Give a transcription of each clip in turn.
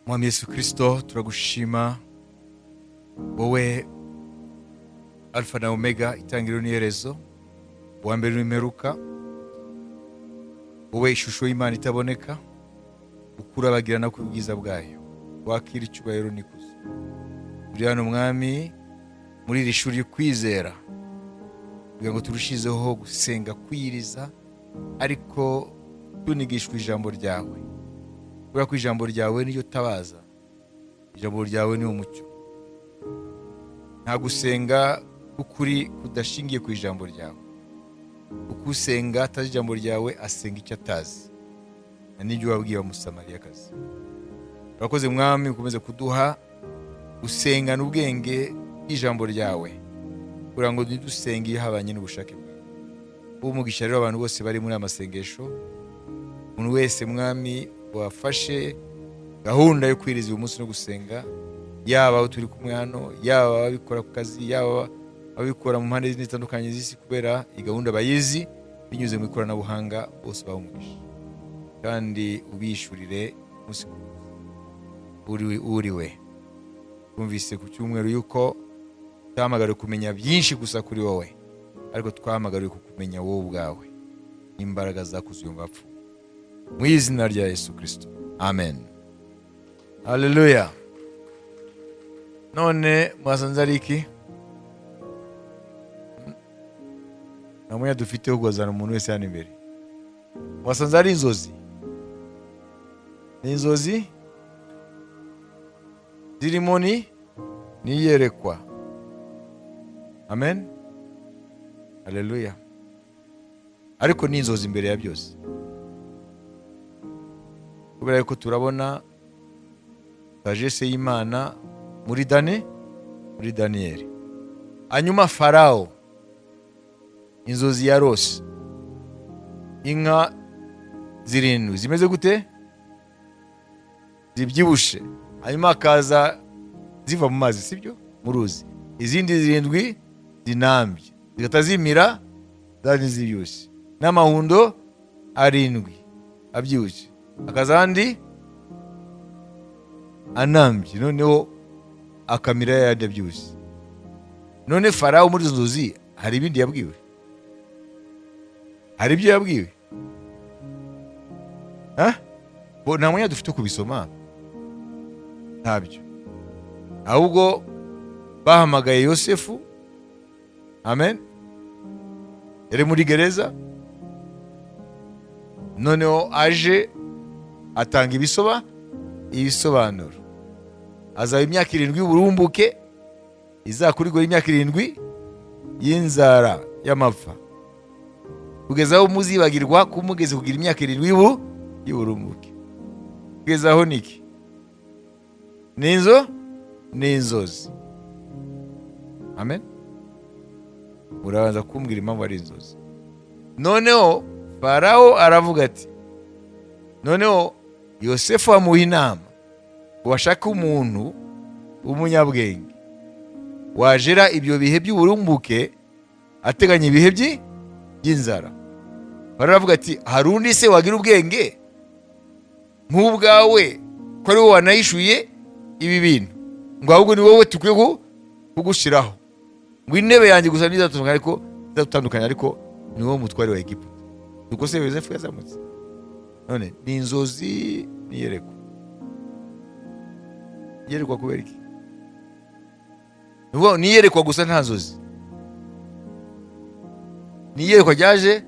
Mwami Yesu Kristo, turagushima wowe Alfa na Omega, itangiriro n'iherezo, uwa mbere n'imperuka, wowe ishusho y'Imana itaboneka, ukurabagirana ku bwiza bwayo, wakira icyubahiro n'ikuzo. Turi hano Mwami muri iri shuri kwizera, kugira ngo turushizeho gusenga, kwiyiriza, ariko tunigishwa ijambo ryawe, kubera ko ijambo ryawe niyo tabaza, ijambo ryawe ni umucyo. Nta gusenga k'ukuri kudashingiye ku ijambo ryawe. Uko usenga atazi ijambo ryawe asenga icyo atazi, na n'ibyo wabwiye abamusamariyakazi. Urakoze Mwami, ukomeze kuduha gusengana ubwenge bw'ijambo ryawe, kugira ngo ntidusenge iyo habanye n'ubushake bwawe. Umugisha rero abantu bose bari muri amasengesho, umuntu wese Mwami wafashe gahunda yo kwiriza uyu munsi no gusenga, yaba abo turi kumwe hano, yaba ababikora ku kazi, yaba ababikora mu mpande zitandukanye z'isi, kubera iyi gahunda bayizi binyuze mu ikoranabuhanga, bose bahe umugisha kandi ubishyurire umunsi ku munsi. Uriwe twumvise ku cyumweru yuko twahamagariwe kumenya byinshi gusa kuri wowe, ariko twahamagariwe kukumenya wowe ubwawe n'imbaraga zakuzuye mu bapfuye. Mu izina rya Yesu Kristo, amen. Haleluya. None mwasanze ari iki? Nta mwanya dufite wo kugazana umuntu wese hano imbere. Mwasanze ari inzozi? Ni inzozi zirimo ni niyerekwa. Amen. Haleluya. Ariko ni inzozi imbere ya byose, kubera yuko turabona sagesse y'Imana muri muri Daniyeli. Hanyuma Farao, inzozi ya rose, inka zirindwi zimeze gute? Zibyibushe, hanyuma akaza ziva mu mazi, sibyo? Mu ruzi, izindi zirindwi zinambye zigata zimira zari zibyibushye, n'amahundo arindwi abyibushye, akaza andi anambye, noneho akamira yandi abyibushye. None Farao muri izo nzozi hari ibindi yabwiwe? Hari ibyo yabwiwe? Bo nta mwanya dufite kubisoma, ntabyo. Ahubwo bahamagaye Yosefu, amen, yari muri gereza, noneho aje atanga ibisobanuro. Azaba imyaka 7 y'uburumbuke, izakurikwa imyaka 7 y'inzara y'amapfa, kugeza aho muzibagirwa kumugeze kugira imyaka 7 y'uburumbuke. Kugeza aho niki? Ni inzozi. Amen. Urabanza kumbwira impamvu ari inzozi. Noneho Farao aravuga ati, noneho Yosefu amuha inama ngo bashake umuntu w'umunyabwenge wajera ibyo bihe by'uburumbuke, ateganya ibihe by'inzara. Farao aravuga ati, hari undi se wagira ubwenge nk'ubwawe, ko ari wowe wanayishuye ibi bintu, ngo ahubwo ni wowe tukwiye kugushyiraho, ngo intebe yanjye gusa ntizatandukanye, ariko izatandukanye, ariko ni wowe mutware wa Egiputa. Uko se Yosefu yazamutse. None ni inzozi niyerekwa. Iyerekwa kubera iki? Nuvuga niyerekwa gusa nta nzozi. Niyerekwa ryaje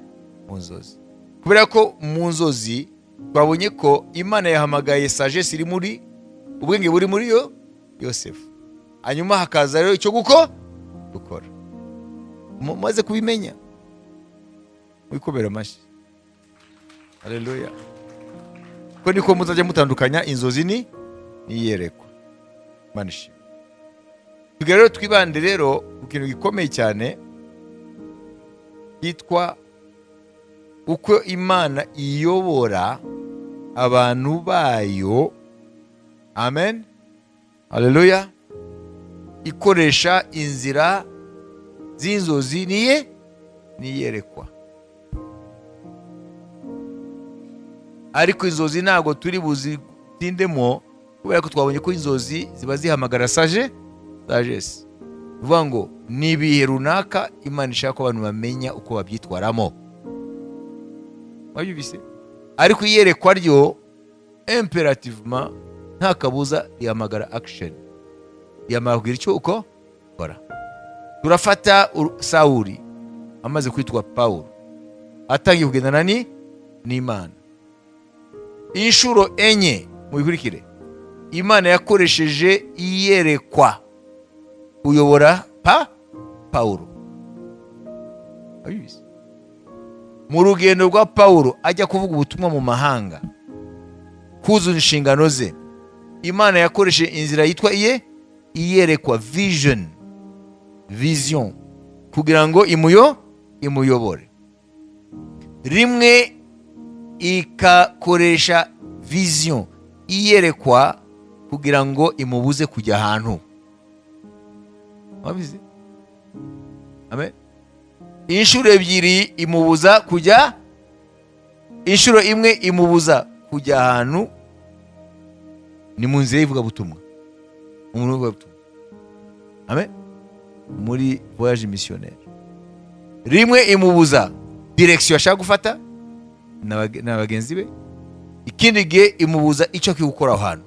mu nzozi. Kubera ko mu nzozi twabonye ko Imana yahamagaye sagesse iri muri ubwenge buri muri yo Yosefu. Hanyuma hakaza rero icyo gukora. Mumaze kubimenya, wikomera amashyi. Haleluya. Ko niko muzajya mutandukanya inzozi ni niyerekwa. Imana ishimwe. Tugira rero twibande rero ku kintu gikomeye cyane cyitwa uko Imana iyobora abantu bayo. Amen. Haleluya. Ikoresha inzira z'inzozi niyerekwa. Ariko inzozi ntabwo turi buzitindemo, Kubera ko twabonye ko inzozi ziba zihamagara sagesse. Bivuga ngo ni ibihe runaka Imana ishaka ko abantu bamenya uko babyitwaramo. Wabyumvise? Ariko iyerekwa ryo impérativement, nta kabuza, rihamagara action, rihamagara kugira icyo uko ukora. Turafata Sawuli amaze kwitwa Pawulo, atangiye kugendana ni n'Imana. Inshuro enye, mubikurikire, Imana yakoresheje iyerekwa kuyobora Pawulo. Wabizi? Mu rugendo rwa Pawulo ajya kuvuga ubutumwa mu mahanga, kuzuza inshingano ze, Imana yakoresheje inzira yitwa iyerekwa, vision, vision, kugira ngo imuyobore. Rimwe ikakoresha vision, iyerekwa, kugira ngo imubuze kujya ahantu. Wabizi? Amen. Inshuro ebyiri imubuza kujya, inshuro imwe imubuza kujya ahantu ni mu nzira y'ivugabutumwa, mu murimo w'ivugabutumwa, amen, muri voyage missionnaire. Rimwe imubuza direction ashaka gufata na bagenzi be, ikindi gihe imubuza icyo akwiye gukora aho hantu.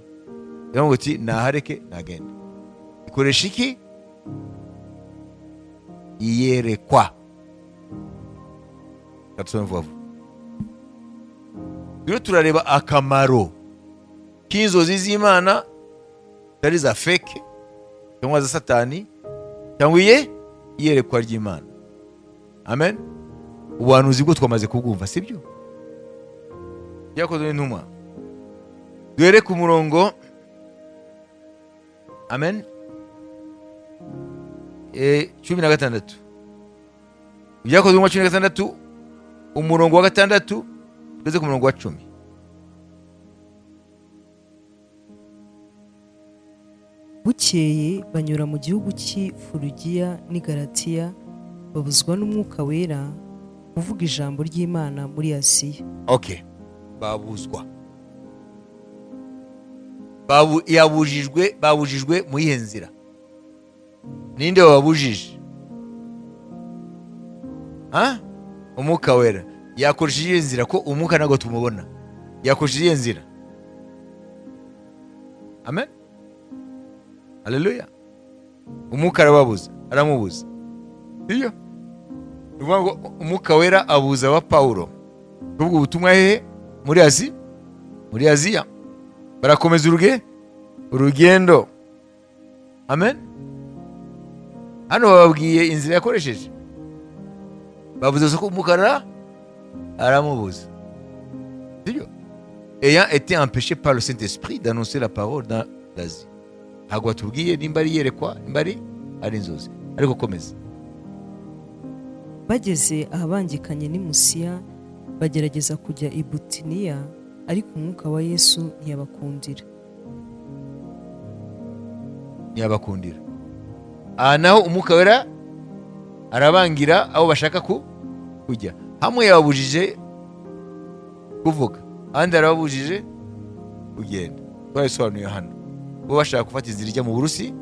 Iravuga iti: "Nahareke, nagende." Ikoresha iki? Iyerekwa. Reka tusome vuba vuba. Rero turareba akamaro k'inzozi z'Imana, zitari za fake cyangwa za Satani, cyangwa iyerekwa ry'Imana. Amen. Ubuhanuzi bwo twamaze kubwumva, sibyo? Byakozwe n'Intumwa, duhere ku murongo, amen, 16. Ibyakozwe n'Intumwa 16, umurongo wa 6 ugeze ku murongo wa 10. Bukeye banyura mu gihugu cy'i Furugiya n'i Galatiya, babuzwa n'Umwuka Wera kuvuga ijambo ry'Imana muri Asiya. Okay, babuzwa, yabujijwe, babujijwe mu yihe nzira? Ninde wababujije? Ha? Umwuka Wera yakoresheje iyihe nzira? Ko umwuka ntabwo tumubona, yakoresheje iyihe nzira? Amen, haleluya. Umwuka arababuza, aramubuza. Iyo ni ukuvuga ngo Umwuka Wera abuza wa Pawulo kuvuga ubutumwa hehe? Muri Aziya. Muri Aziya barakomeza urugendo. Amen. Hano bababwiye inzira yakoresheje, bavuze ko Umwuka aramubuza, sibyo? Ayant été empêché par le Saint-Esprit d'annoncer la parole dans l'Asie. Ntabwo batubwiye nimba ari iyerekwa, nimba ari inzozi, ariko komeza. Bageze ahabangikanye n'i Musiya, bagerageza kujya i Butiniya, ariko Umwuka wa Yesu ntiyabakundira. Ntiyabakundira. Aha naho Umwuka Wera arabangira aho bashaka kujya. Hamwe yababujije kuvuga, ahandi arababujije kugenda. Twabisobanuye hano, bo bashaka gufata inzira ijya mu Burusi.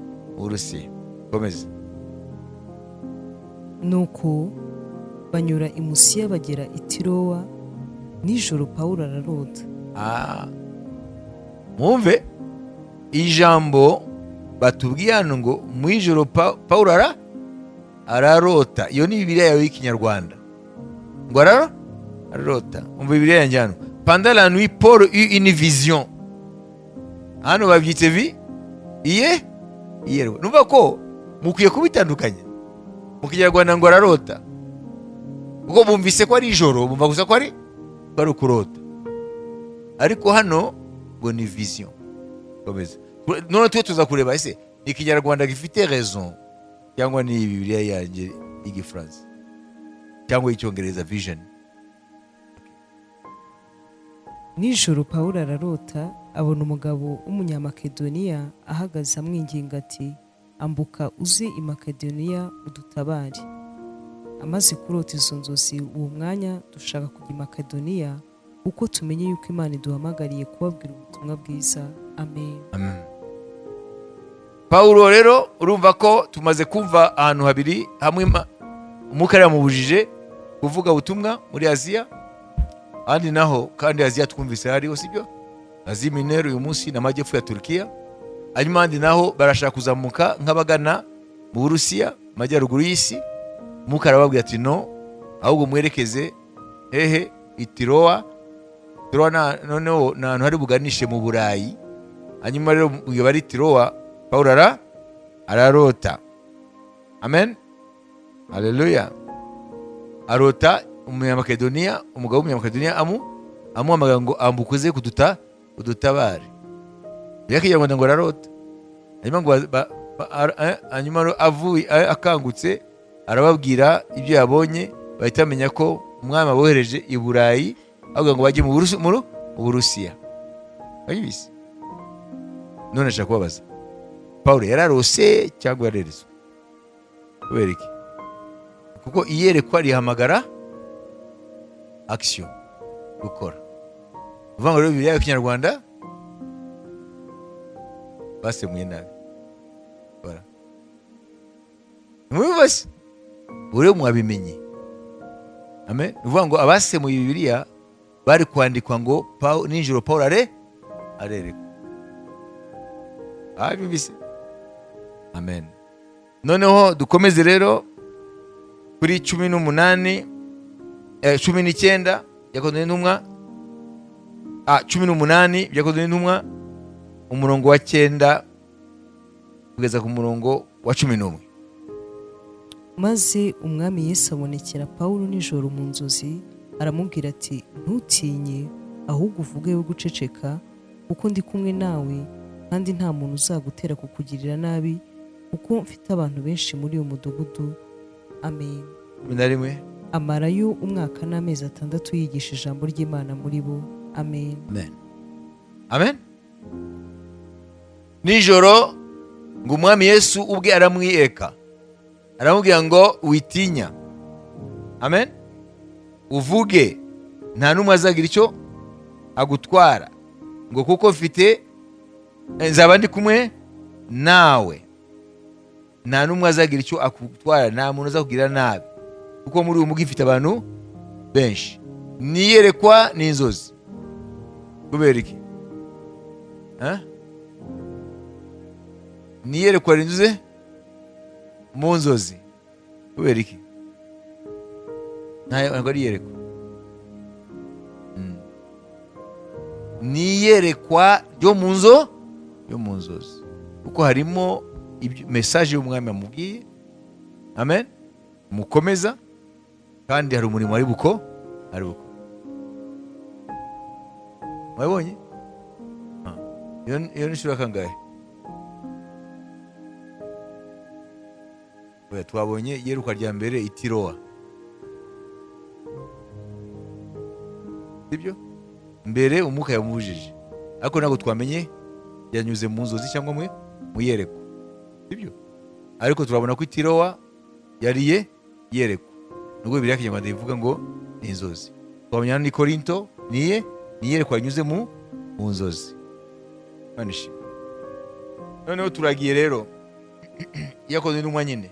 Komeza. Nuko banyura i Musiya bagera i Tirowa. Nijoro Pawulo ararota. Ah. Mwumve ijambo batubwiye hano ngo mu ijoro Pawulo ararota. Iyo ni Bibiliya yawe y'Ikinyarwanda, ngo ararota. Umva Bibiliya yanjye hano: "Pendant la nuit, Paul eut une vision." Hano babyitse vi iye iyerekwa. Numva ko mukwiye kubitandukanya. Mu Kinyarwanda ngo ararota, kuko bumvise ko ari ijoro, bumva gusa ko ari ukurota, ariko hano ngo ni vision. Komeza. None twe tuza kureba ese ni Ikinyarwanda gifite raison cyangwa ni Bibiliya yanjye y'Igifaransa cyangwa y'Icyongereza, vision. Nijoro Pawulo ararota, abona umugabo w'Umunyamakedoniya ahagaze amwinginga ati: "Ambuka uze i Makedoniya udutabare." Amaze kurota izo nzozi, uwo mwanya dushaka kujya i Makedoniya, kuko tumenye yuko Imana iduhamagariye kubabwira ubutumwa bwiza Amen. Amen. Pawulo rero, urumva ko tumaze kumva ahantu habiri hamwe umwuka yaramubujije kuvuga ubutumwa muri Aziya, ahandi naho kandi Aziya twumvise hariho, sibyo? Asie Mineure uyu munsi n'amajyepfo ya Turukiya. Hanyuma ahandi naho barashaka kuzamuka nk'abagana mu Burusiya, amajyaruguru y'isi. Umwuka arababwira ati: "No, ahubwo mwerekeze hehe?" I Tirowa. Tirowa noneho ni ahantu hari buganishe mu Burayi. Hanyuma rero mu gihe bari Tirowa, Pawulo ararota. Amen, haleluya. Arota Umunyamakedoniya, umugabo w'Umunyamakedoniya amuhamagara ngo ambukuze kuduta udutabare. Yakinyarwanda ngo ararota. Hanyuma ngo hanyuma rero avuye, akangutse, arababwira ibyo yabonye, bahita bamenya ko umwami abohereje i Burayi, avuga ngo bajye mu Burusiya. Babizi. None ashaka kubabaza: Pawulo yararose cyangwa yareretswe? Kubera iki? Kuko iyerekwa rihamagara action, gukora. Uvuga ngo rero Bibiliya y'Ikinyarwanda basemuye nabi. Voilà. Ntimubibona se? Ubu rero mwabimenye. Amen. Ni ukuvuga ngo abasemuye Bibiliya bari kwandikwa ngo nijoro Pawulo arerekwa. Babyumvise? Amen. Noneho dukomeze rero kuri 18, 19 Byakozwe n'Intumwa, 18 Byakozwe n'Intumwa, umurongo wa 9 kugeza ku murongo wa 11. Maze Umwami Yesu abonekera Pawulo nijoro mu nzozi, aramubwira ati: "Ntutinye, ahubwo uvuge we guceceka, kuko ndi kumwe nawe, kandi nta muntu uzagutera kukugirira nabi, kuko mfite abantu benshi muri uyu mudugudu." Amen. 11. Amarayo umwaka n'amezi 6 yigisha ijambo ry'Imana muri bo. Amen. Amen, amen. Nijoro ngo Umwami Yesu ubwe aramwiyereka, aramubwira ngo: "Witinya." Amen. "Uvuge, nta n'umwe azagira icyo agutwara," ngo kuko mfite, nzaba ndi kumwe nawe. Nta n'umwe azagira icyo akutwara, nta muntu azakugirira nabi, kuko muri uyu mujyi mfite abantu benshi. Niyerekwa ni inzozi? Kubera iki? Eh? Niyerekwa rinyuze mu nzozi. Kubera iki? Ntabwo ari iyerekwa. Ni iyerekwa ryo mu nzozi, kuko harimo message y'umwami amubwiye. Amen. Mukomeza, kandi hari umurimo ari buko. Mwabonye? Ah. Iyo ni inshuro kangahe? Oya, twabonye iyerekwa rya mbere i Tirowa, sibyo? Mbere umwuka yamubujije, ariko ntabwo twamenye yanyuze mu nzozi cyangwa mu iyerekwa, sibyo? Ariko turabona ko i Tirowa yariye iyerekwa, nubwo Bibiliya y'Ikinyarwanda ivuga ngo ni inzozi. Twabonye hano i Korinto ni iyerekwa rinyuze mu nzozi. Imana ishimwe. Noneho turagiye rero Iyakozwe n'Intumwa nyine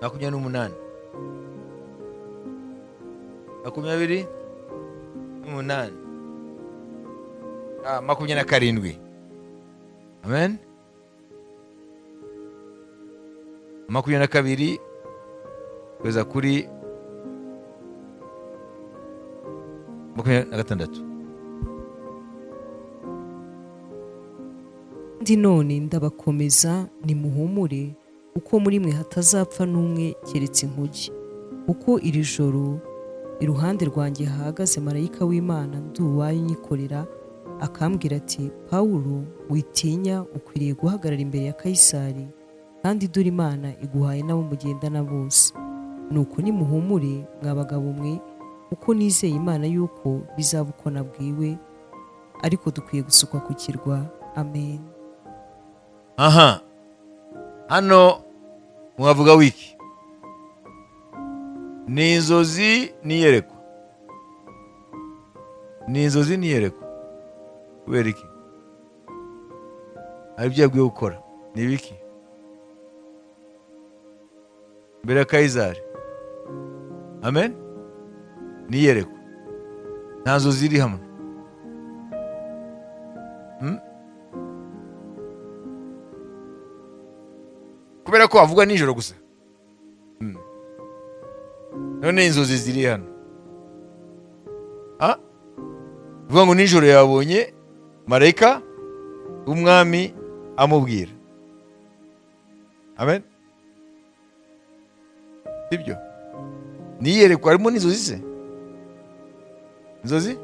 28, 28, 27. Amen. 22 kugeza kuri 26. Kandi none ndabakomeza, nimuhumure, kuko muri mwe hatazapfa n'umwe keretse inkuge. Kuko iri joro iruhande rwanjye hahagaze marayika w'Imana, ndi uwayo nyikorera, akambwira ati: 'Pawulo, witinya, ukwiriye guhagarara imbere ya Kayisari, kandi dore Imana iguhaye n'abo mugendana bose.' Nuko nimuhumure, mwa bagabo mwe, kuko nizeye Imana yuko bizaba uko nabwiwe, ariko dukwiye gusukwa ku kirwa." Amen. Aha hano mwavuga wiki? Ni inzozi n'iyerekwa? Ni inzozi n'iyerekwa? Kubera iki? Hari ibyo yabwiwe gukora. Ni ibiki? Mbere ya Kayizari. Amen. Niyerekwa, nta nzozi ziri hamwe. Kubera ko havugwa nijoro gusa. None inzozi ziri hano. Vuga ngo nijoro yabonye marayika w'umwami amubwira. Amen. Sibyo? Niyerekwa harimo n'inzozi se? Inzozi?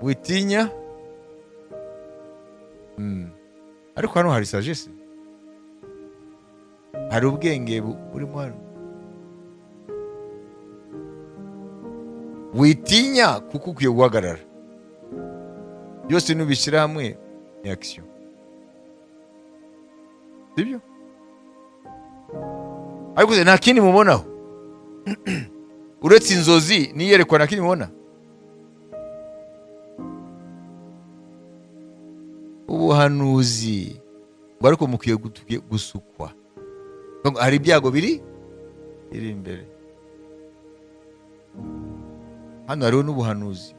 Witinya. Ariko hano hari sagesse, hari ubwenge burimo hano. Witinya kuko ukwiye guhagarara. Byose nubishyira hamwe ni action. Sibyo? Ariko nta kindi mubonaho uretse inzozi niyerekwa, nta kindi mubona. Ubuhanuzi ngo ariko mukwiye gusukwa, hari ibyago biri imbere. Hano hariho n'ubuhanuzi.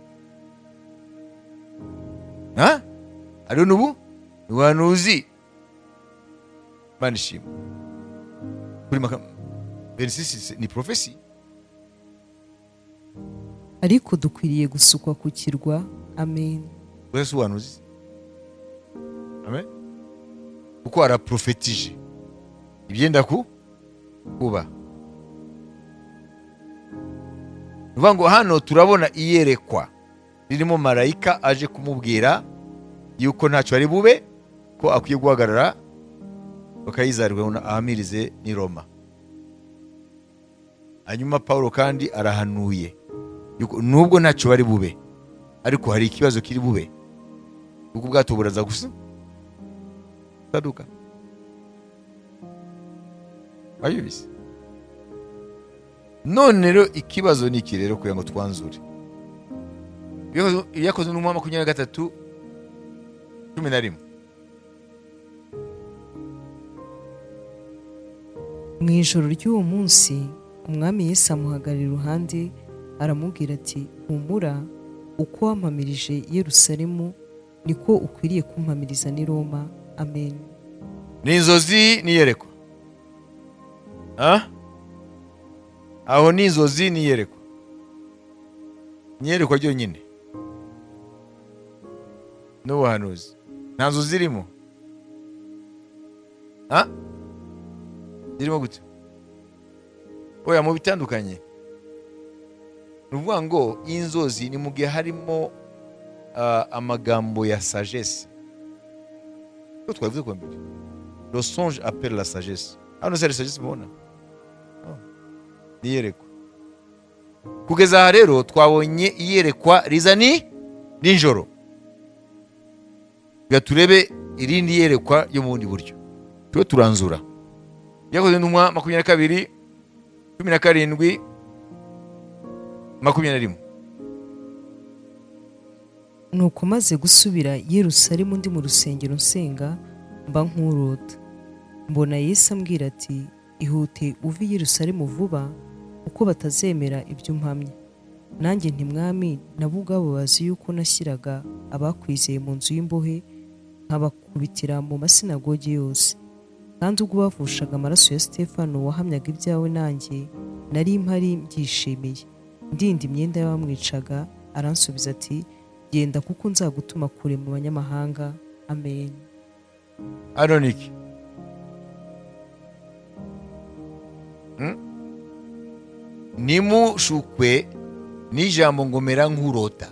Hariho n'ubuhanuzi. Imana ishimwe. Kuri 26 ni prophecy. Ariko dukwiriye gusukwa ku kirwa. Amen. Wese ubuhanuzi. Amen. Kuko araprofetije ibyenda kuba. Uvuga ngo hano turabona iyerekwa ririmo marayika aje kumubwira yuko ntacyo ari bube, ko akwiye guhagarara bakayizarwa ahamirize ni Roma. Hanyuma Paulo kandi arahanuye yuko nubwo ntacyo bari bube, ariko hari ikibazo kiri bube, kuko ubwato buraza gusa saduka. Ayubise. None rero ikibazo ni iki rero kugira ngo twanzure. Ibyakozwe n'umwaka 23:11. Mu ijoro ry'uwo munsi umwami Yesu amuhagarara iruhande aramubwira ati: humura, uko wampamirije Yerusalemu niko ukwiriye kumpamiriza n'i Roma. Amen. Ni inzozi niyerekwa. Aho ni inzozi niyerekwa. Niyerekwa ryonyine n'ubuhanuzi. Nta nzozi zirimo. Zirimo gute? Oya, mu bitandukanye. Ni ukuvuga ngo inzozi ni mu gihe harimo amagambo ya sagesse. Ko twavuze kwa mbere. Le songe appelle la sagesse. Hano se sagesse mubona? Niyerekwa. Kugeza aha rero twabonye iyerekwa riza ni nijoro. Reka turebe irindi yerekwa ryo mu bundi buryo. Tube turanzura. Yakoze n'umwa 22 17 21. Nuko maze gusubira Yerusalemu ndi mu rusengero nsenga mba nkurota, mbona Yesu ambwira ati: ihute uve i Yerusalemu vuba, kuko batazemera ibyo umpamya. Nanjye nti: Mwami, nabo ubwabo bazi yuko nashyiraga abakwizeye mu nzu y'imbohe, nkabakubitira mu masinagogi yose. Kandi ubwo bavushaga amaraso ya Stefano wahamyaga ibyawe, nanjye nari mpari mbyishimiye, ndinda imyenda y'abamwicaga. Aransubiza ati: genda, kuko nzagutuma kure mu banyamahanga. Amen. Aroniki. Nimushukwe n'ijambo ngomera nk'urota.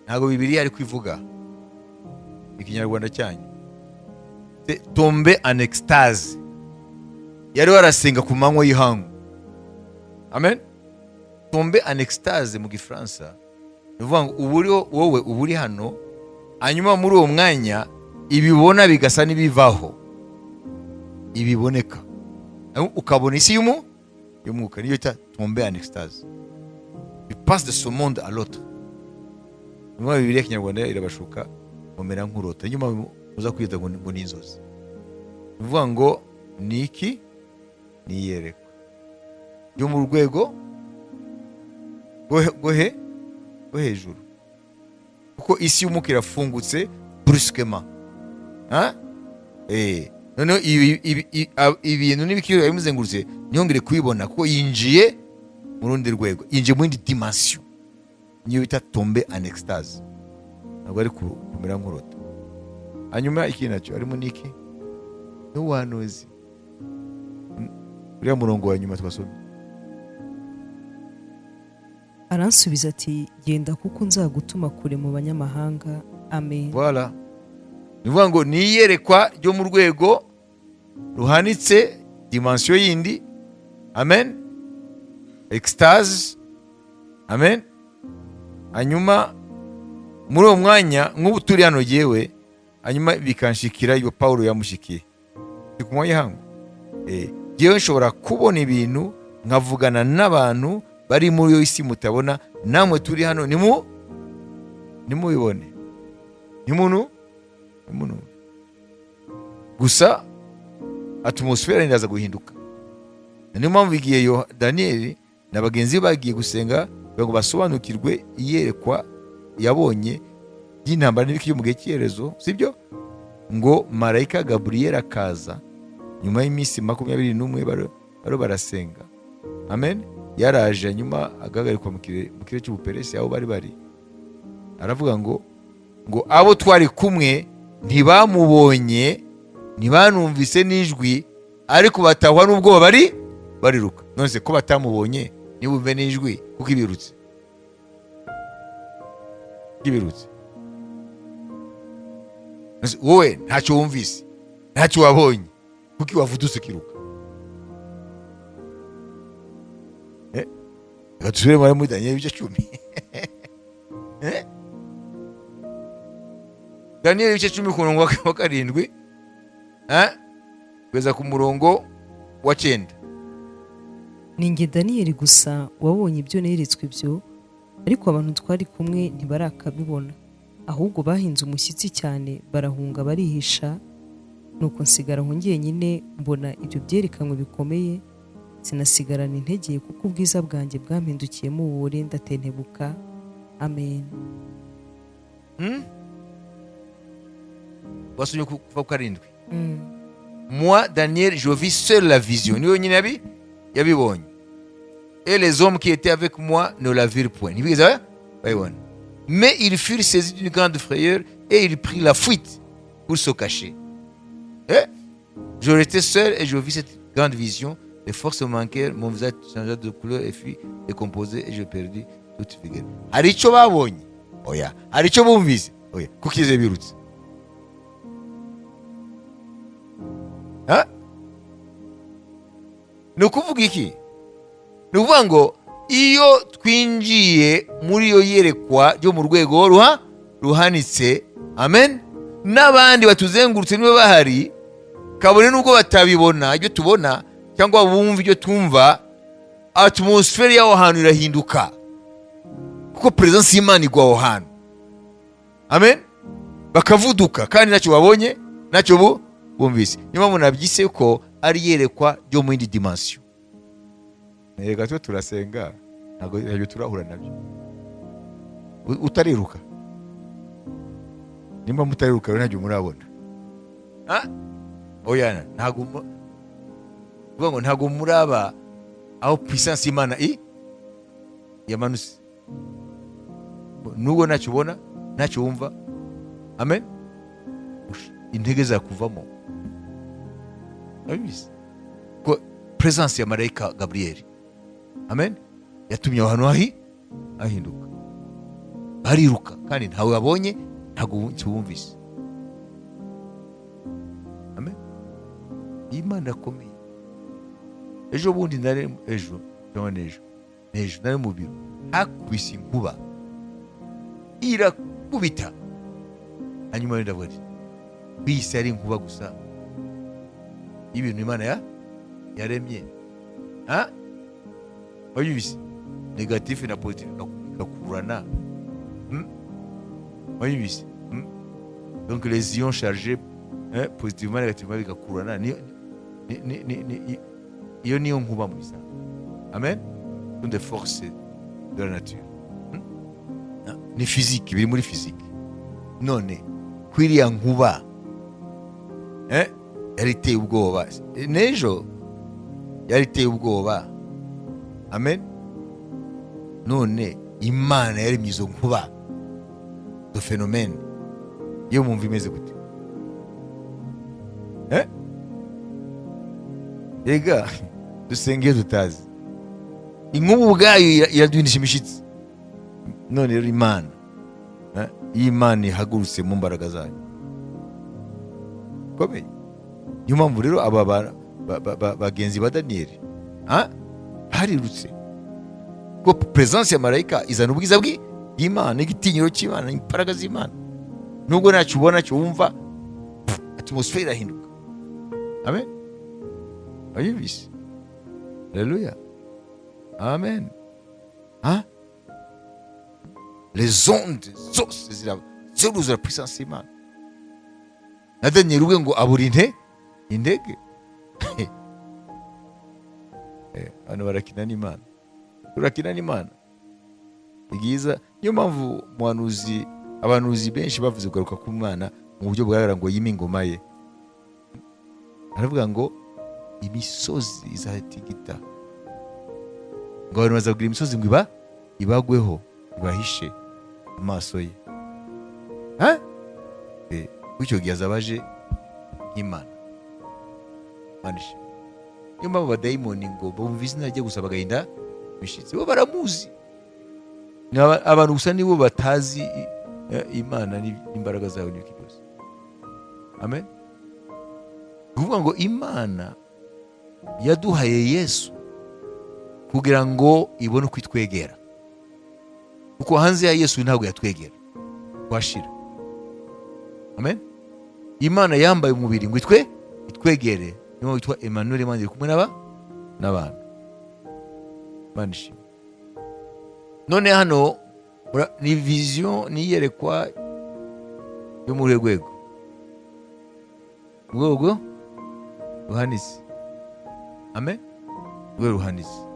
Ntabwo Bibiliya ari kwivuga ikinyarwanda cyanyu. Tombe en extase. Yari warasenga ku manywa y'ihangu. Amen. Tombe en extase mu Gifaransa ni ukuvuga ngo ubu wowe uba uri hano, hanyuma muri uwo mwanya ibibona bigasa n'ibivaho, ibiboneka ukabona isi y'umwuka. Niyo yita tombe en extase. Passe de ce monde à l'autre. Nyuma Bibiliya Kinyarwanda irabashuka, mumera nk'urota, nyuma muza kwita ngo ni inzozi. Ni ukuvuga ngo ni iki? Ni iyerekwa ryo mu rwego rwo hejuru, kuko isi y'umwuka irafungutse brusquement. Ha? Noneho ibintu n'ibikiri bimuzengurutse ntiyongere kubibona, kuko yinjiye mu rundi rwego, yinjiye mu yindi dimension, niyo bita tomber en extase. Ntabwo ari kumera nk'urota. Hanyuma ikindi nacyo harimo n'iki? N'ubuhanuzi. Uriya murongo wa nyuma twasomye. Aransubiza ati: "Genda, kuko nzagutuma kure mu banyamahanga." Amen. Voilà, ni ukuvuga ngo ni iyerekwa ryo mu rwego ruhanitse, dimension yindi. Amen. Extase. Amen. Hanyuma muri uwo mwanya, nk'ubu turi hano yewe, hanyuma bikanshikira iyo Pawulo yamushikiye ndi ku mwanya y'ihangu, jyewe nshobora kubona ibintu, nkavugana n'abantu bari muri iyo isi mutabona. Namwe turi hano nimubibone, nimunu gusa atmosphère iraza guhinduka. Niyo mpamvu igihe Daniyeli na bagenzi be bagiye gusenga kugira ngo basobanukirwe iyerekwa yabonye ry'intambara n'ibiki byo mu gihe cy'iherezo, sibyo? Ngo marayika Gaburiyeli akaza nyuma y'iminsi 21 baro barasenga. Amen. Yaraje, nyuma agahagarikwa mu kirere cy'Ubuperesi aho bari bari, aravuga ngo abo twari kumwe ntibamubonye, ntibanumvise n'ijwi, ariko batahwa n'ubwoba bari bariruka. None se ko batamubonye, ntibumve n'ijwi, kuko ibirutse? None se wowe ntacyo wumvise, ntacyo wabonye, kuko wavudutse ukiruka? Reka dusubire muri Daniyeli ibice 10. Daniyeli ibice 10, ku murongo wa 7 kugeza ku murongo wa 9. Ni njye Daniyeli gusa wabonye ibyo neretswe ibyo, ariko abantu twari kumwe ntibarakabibona, ahubwo bahinze umushyitsi cyane, barahunga, barihisha. Nuko nsigara aho njyenyine, mbona ibyo byerekanwe bikomeye, sinasigarana intege, kuko ubwiza bwanjye bwampindukiyemo ububore, ndatentebuka. Amen. Wasomye kuva ku 7. Moi, Daniel, je vis seul la vision. Niwe wenyine yabibonye. Et les hommes qui étaient avec moi ne la virent point. Ntibigeze bayibona. Mais ils furent saisis d'une grande frayeur et ils prirent la fuite pour se cacher. Eh? Je restais seul et je vis cette grande vision. Les forces me manquèrent, mon visage changea de couleur et fut décomposé et je perdis toute vigueur. Hari icyo babonye? Oya. Hari icyo bumvise? Oya. Kuki ize birutse? Ha? Ni ukuvuga iki? Ni ukuvuga ngo iyo twinjiye muri iyo yerekwa ryo mu rwego ruhanitse, amen, n'abandi batuzengurutse niba bahari, kabone n'ubwo batabibona ibyo tubona cyangwa bumva ibyo twumva, atmosphère y'aho hantu irahinduka, kuko presence y'Imana igwa aho hantu. Amen. Bakavuduka kandi ntacyo babonye, ntacyo bumvise. Niyo mpamvu nabyise ko ari iyerekwa ryo mu yindi dimension. Reka twe turasenga, ntabwo turahura nabyo. Utariruka, nimba mutariruka rero ntabyo murabona. Ha? Oya, ntabwo kuvuga ngo ntabwo muraba aho puissance y'Imana yamanutse. Nubwo ntacyo ubona, ntacyo wumva, amen, intege zakuvamo. Urabizi ko presence ya marayika Gabriel, amen, yatumye aho hantu hahinduka, bariruka kandi ntawe babonye, ntabwo wumvise. Amen. Imana irakomeye. Ejo bundi nari, ejo cyangwa n'ejo, n'ejo nari mu biro, hakubise inkuba irakubita, hanyuma ndavuga ati bise ari inkuba gusa y'ibintu Imana yaremye. Ha? Wabyumvise? Négatif na positif igakubita. Bigakururana. Wabizi? Donc les ions chargés, hein, positivement, négativement, bigakururana. Ni iyo niyo nkuba mu bisanzwe. Amen. Ce sont des forces de la nature. Ni physique, biri muri physique. None kwiriya nkuba, yari iteye ubwoba n'ejo, yari iteye ubwoba. Amen. None Imana yaremye izo nkuba, izo phénomènes, iyo mwumva imeze gute? Eh? Ega dusenga iyo tutazi. Inkuba ubwayo iraduhindisha imishitsi. None rero Imana, iyo Imana ihagurutse mu mbaraga zayo komeye. Niyo mpamvu rero aba bagenzi ba Daniyeli, ah, barirutse, kuko présence ya marayika izana ubwiza bw'Imana, igitinyiro cy'Imana, imbaraga z'Imana. Nubwo ntacyo ubona cyo wumva, atmosphère irahinduka. Amen. Wayumvise? Haleluya, amen. Hein? Les ondes zose ziruzura puissance y'Imana. Na Daniyeli ubwe ngo abura intege. Abantu barakina n'Imana, turakina n'Imana, ni byiza. Niyo mpamvu umuhanuzi, abahanuzi benshi bavuze kugaruka ku Mwana mu buryo bugaragara, ngo yime ingoma ye. Aravuga ngo imisozi izatigita, ngo abantu bazabwira imisozi ngo ibagweho, ibahishe amaso ye. Ha? Bityo gihe azaba aje nk'Imana. Imana ishimwe. Niyo mpamvu abadayimoni ngo bumva izina rye gusa bagahinda imishyitsi. Bo baramuzi. Ni abantu gusa nibo batazi Imana n'imbaraga zayo n'ibiki byose. Amen. Ni ukuvuga ngo Imana yaduhaye Yesu kugira ngo ibone uko itwegera, kuko hanze ya Yesu ntabwo yatwegera, twashira. Amen. Imana yambaye umubiri ngo itwegere. Niyo witwa Emmanuel, Imana iri kumwe n'abantu. Imana ishimwe. None hano ni vision, ni iyerekwa yo muri rwego ruhanitse. Amen, rwego ruhanitse.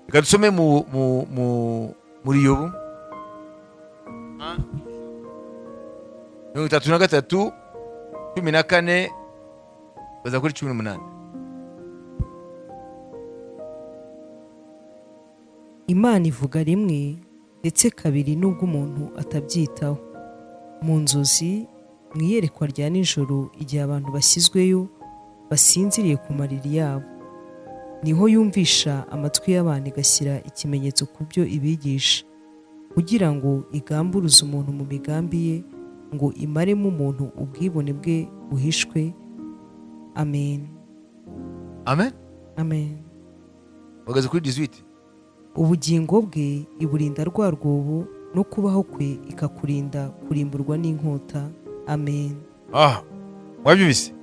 Reka dusome muri Yobu 33, 14 baza kuri 18. Imana ivuga rimwe, ndetse kabiri, nubwo umuntu atabyitaho, mu nzozi, mu iyerekwa rya nijoro, igihe abantu bashyizweyo basinziriye ku mariri yabo. Niho yumvisha amatwi y'abantu, igashyira ikimenyetso ku byo ibigisha, kugira ngo igamburuze umuntu mu migambi ye, ngo imaremo umuntu ubwibone bwe buhishwe. Amen. Amen. Amen. Bageze kuri 18. Ubugingo bwe iburinda rwa rwobo, no kubaho kwe ikakurinda kurimburwa n'inkota. Amen. Ah, mwabyumvise?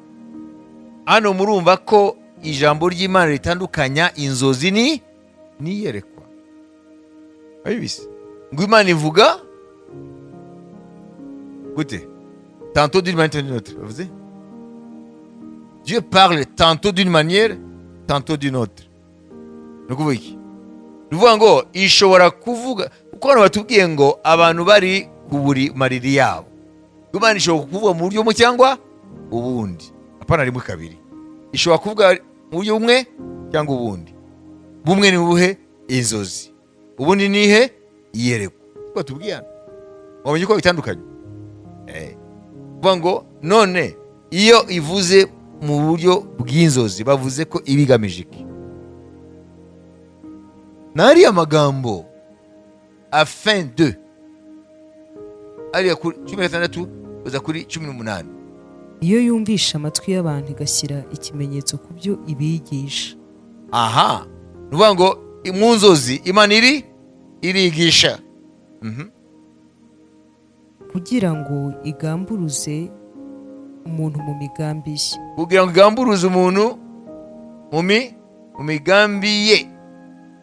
Hano murumva ko ijambo ry'Imana ritandukanya inzozi n'iyerekwa. Mwabyumvise? Ngo Imana ivuga gute? Tantôt d'une manière, tantôt d'une autre. Bavuze Dieu parle tantôt d'une manière, tantôt d'une autre. Ni ukuvuga iki? Ni ukuvuga ngo ishobora kuvuga, kuko hano batubwiye ngo abantu bari ku buri mariri yabo. Imana ishobora kuvuga mu buryo bumwe cyangwa ubundi, apana rimwe kabiri. Ishobora kuvuga mu buryo bumwe cyangwa ubundi. Bumwe ni ubuhe? Inzozi. Ubundi ni ihe? Iyerekwa. Kuko batubwiye hano, wabonye uko bitandukanye. Kuvuga ngo none iyo ivuze mu buryo bw'inzozi, bavuze ko iba igamije iki? N'ariya magambo afin de, ariya kuri 16 kuza kuri 18. Iyo yumvisha amatwi y'abantu, igashyira ikimenyetso ku byo ibigisha. Aha ni ukuvuga ngo mu nzozi Imana irigisha. Kugira ngo igamburuze umuntu mu migambi ye. Kugira ngo igamburuze umuntu mu migambi ye.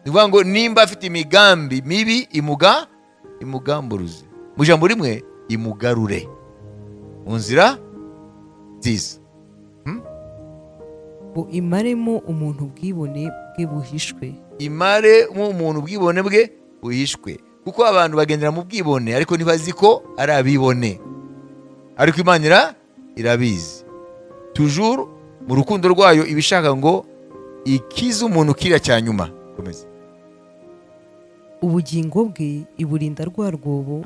Ni ukuvuga ngo nimba afite imigambi mibi, imugamburuze. Mu ijambo rimwe, imugarure mu nzira nziza. Ngo imaremo umuntu ubwibone bwe buhishwe. Imare umuntu ubwibone bwe buhishwe, kuko abantu bagendera mu bwibone ariko ntibazi ko ari abibone, ariko Imana irabizi. Toujours mu rukundo rwayo iba ishaka ngo ikize umuntu kiriya cya nyuma. Komeza. Ubugingo bwe iburinda rwa rwobo.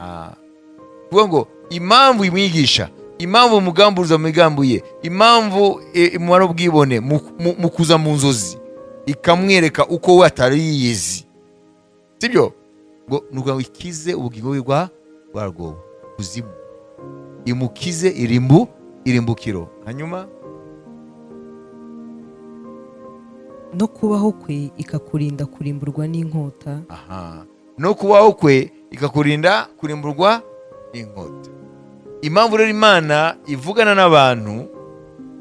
Kuvuga ngo impamvu imwigisha, impamvu umugamburuza mu migambi ye, impamvu imumara ubwibone mu kuza mu nzozi ikamwereka uko we atari yiyizi, sibyo? Ngo ni ukuvuga ngo ikize ubugingo bwe rwa rwobo kuzimu, imukize irimbukiro. Hanyuma no kubaho kwe ikakurinda kurimburwa n'inkota. Aha, no kubaho kwe ikakurinda kurimburwa n'inkota. Impamvu rero Imana ivugana n'abantu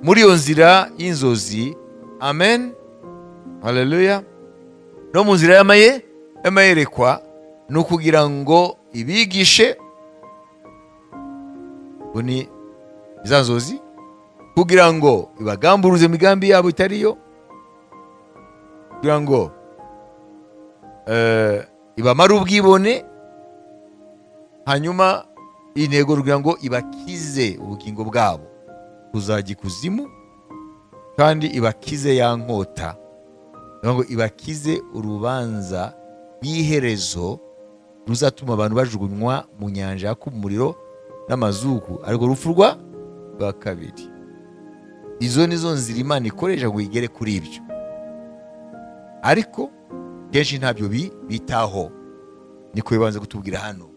muri iyo nzira y'inzozi, amen, haleluya, no mu nzira y'amayerekwa, ni ukugira ngo ibigishe, ngo ni za nzozi, kugira ngo ibagamburuze imigambi yabo itariyo, kugira ngo ibamare ubwibone, hanyuma intego kugira ngo ibakize ubugingo bwabo kuzajya ikuzimu, kandi ibakize ya nkota, kugira ngo ibakize urubanza rw'iherezo ruzatuma abantu bajugunywa mu nyanja yaka umuriro n'amazuku, ariko urupfu rwa kabiri. Izo nizo nzira Imana ikoresha ngo igere kuri ibyo, ariko kenshi ntabyo bitaho. Niko bibanza kutubwira hano.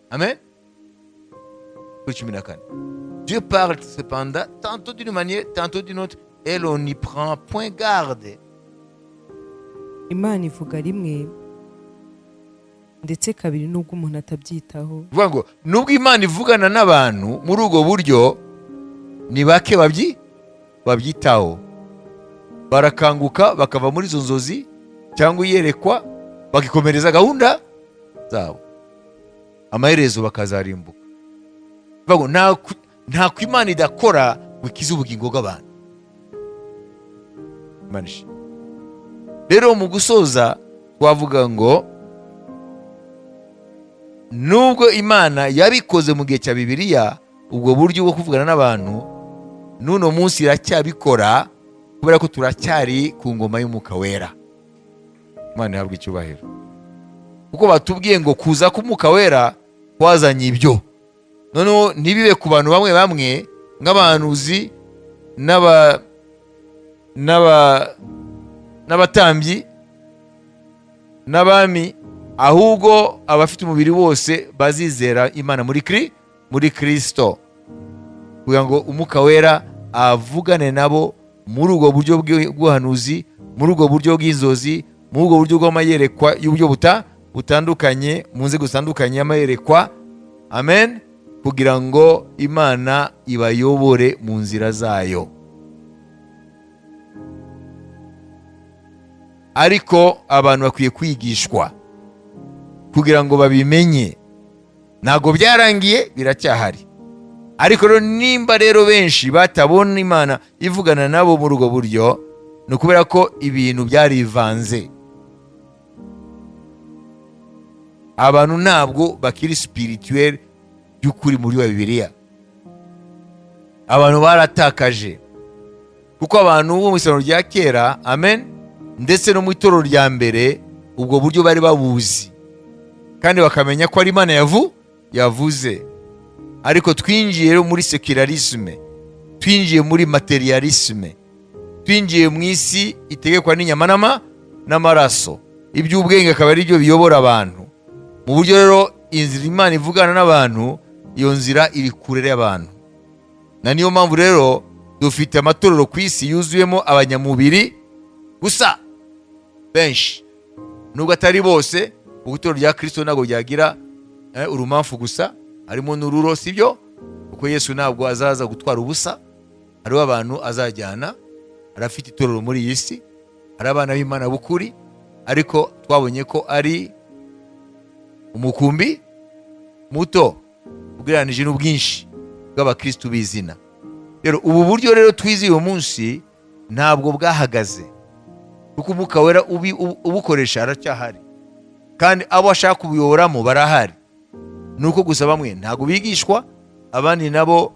Amen. Kuri 14, Dieu parle cependant tantôt d'une manière, tantôt d'une autre, et l'on n'y prend point garde. Imana ivuga rimwe ndetse kabiri nubwo umuntu atabyitaho. Bivuga ngo nubwo Imana ivugana n'abantu muri ubwo buryo, ni bake babyitaho, barakanguka bakava muri izo nzozi cyangwa iyerekwa, bakikomereza gahunda zabo, amaherezo bakazarimbuka. Bivuga ngo nta ku Imana idakora ngo ikize ubugingo bw'abantu. Imana ishimwe. Rero mu gusoza twavuga ngo nubwo Imana yabikoze mu gihe cya Bibiliya, ubwo buryo bwo kuvugana n'abantu, n'uno munsi iracyabikora, kubera ko turacyari ku ngoma y'Umwuka Wera. Imana ihabwe icyubahiro, kuko batubwiye ngo kuza k'Umwuka Wera kwazanye ibyo, noneho ntibibe ku bantu bamwe bamwe nk'abahanuzi n'abatambyi n'abami, ahubwo abafite umubiri bose bazizera Imana muri Kristo, kugira ngo Umwuka Wera avugane nabo muri ubwo buryo bw'ubuhanuzi, muri ubwo buryo bw'inzozi, muri ubwo buryo bw'amayerekwa y'uburyo butandukanye, mu nzego zitandukanye y'amayerekwa. Amen. Kugira ngo Imana ibayobore mu nzira zayo. Ariko abantu bakwiye kwigishwa kugira ngo babimenye. Ntabwo byarangiye, biracyahari. Ariko rero nimba rero benshi batabona Imana ivugana nabo muri ubwo buryo, ni ukubera ko ibintu byarivanze. Abantu ntabwo bakiri spirituel by'ukuri muri wa Bibiliya. Abantu baratakaje, kuko abantu bo mu isezerano rya kera, amen, ndetse no mu itorero rya mbere, ubwo buryo bari babuzi kandi bakamenya ko ari Imana yavuze. Ariko twinjiye rero muri secularisme, twinjiye muri materialisme, twinjiye mu isi itegekwa n'inyama n'amaraso, iby'ubwenge akaba ari byo biyobora abantu. Mu buryo rero inzira Imana ivugana n'abantu, iyo nzira iri kure y'abantu. Na niyo mpamvu rero dufite amatorero ku isi yuzuyemo abanyamubiri gusa benshi, nubwo atari bose. Kuko itorero rya Kristo ntabwo ryagira urumamfu gusa, harimo n'ururo, sibyo? Kuko Yesu ntabwo azaza gutwara ubusa, hariho abantu azajyana. Arafite itorero muri iyi si, hari abana b'Imana b'ukuri, Ariko twabonye ko ari umukumbi muto ugereranije n'ubwinshi bw'abakristu b'izina. Rero ubu buryo rero twize uyu munsi ntabwo bwahagaze, kuko Umwuka Wera ubukoresha aracyahari, kandi abo ashaka kubuyoboramo barahari. Nuko gusa bamwe ntabwo bigishwa, abandi nabo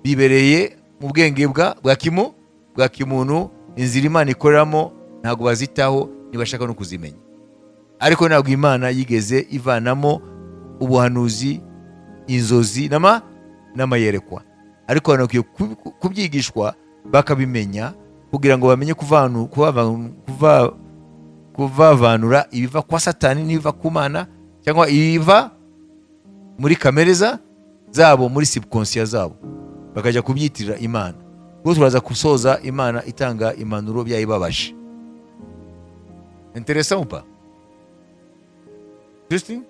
bibereye mu bwenge bwa kimuntu. Inzira Imana ikoreramo ntabwo bazitaho, ntibashaka no kuzimenya. Ariko ntabwo Imana yigeze ivanamo ubuhanuzi, inzozi n'amayerekwa. Ariko abantu bakwiye kubyigishwa bakabimenya, kugira ngo bamenye kuvavanura ibiva kwa Satani n'ibiva ku Mana, cyangwa ibiva muri kamere zabo, muri subconscious zabo, bakajya kubyitirira Imana. Kuko turaza gusoza Imana itanga impanuro byayibabaje. Intéressant ou pas? Interesting?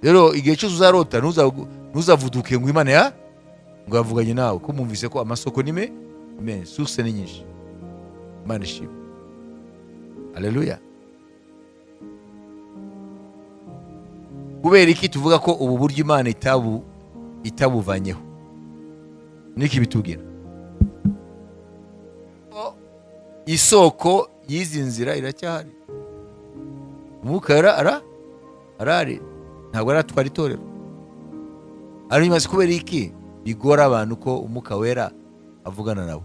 Rero igihe cyose uzarota, ntuzavuduke ngo Imana ya ngo yavuganye nawe, ko mwumvise ko amasoko ni menshi, source ni nyinshi. Imana ishimwe. Haleluya. Kubera iki tuvuga ko ubu buryo Imana itabuvanyeho? Niki bitubwira? Isoko y'izi nzira iracyahari. Umwuka arahari, ntabwo aratwara itorero. Hanyuma kubera iki bigora abantu ko Umwuka Wera avugana nabo?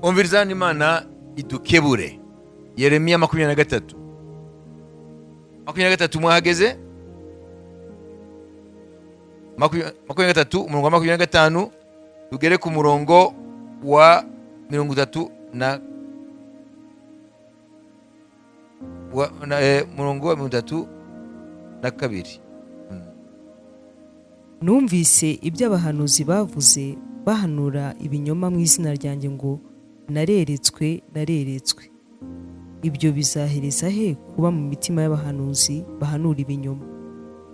Umviriza Imana idukebure. Yeremiya 23. 23 mwahageze? 23 umurongo wa 25 tugere ku murongo wa mirongo itatu na wa, na, murongo wa 32. Numvise ibyo abahanuzi bavuze bahanura ibinyoma mu izina ryanjye ngo nareretswe, nareretswe. Ibyo bizahereza he kuba mu mitima y'abahanuzi bahanura ibinyoma?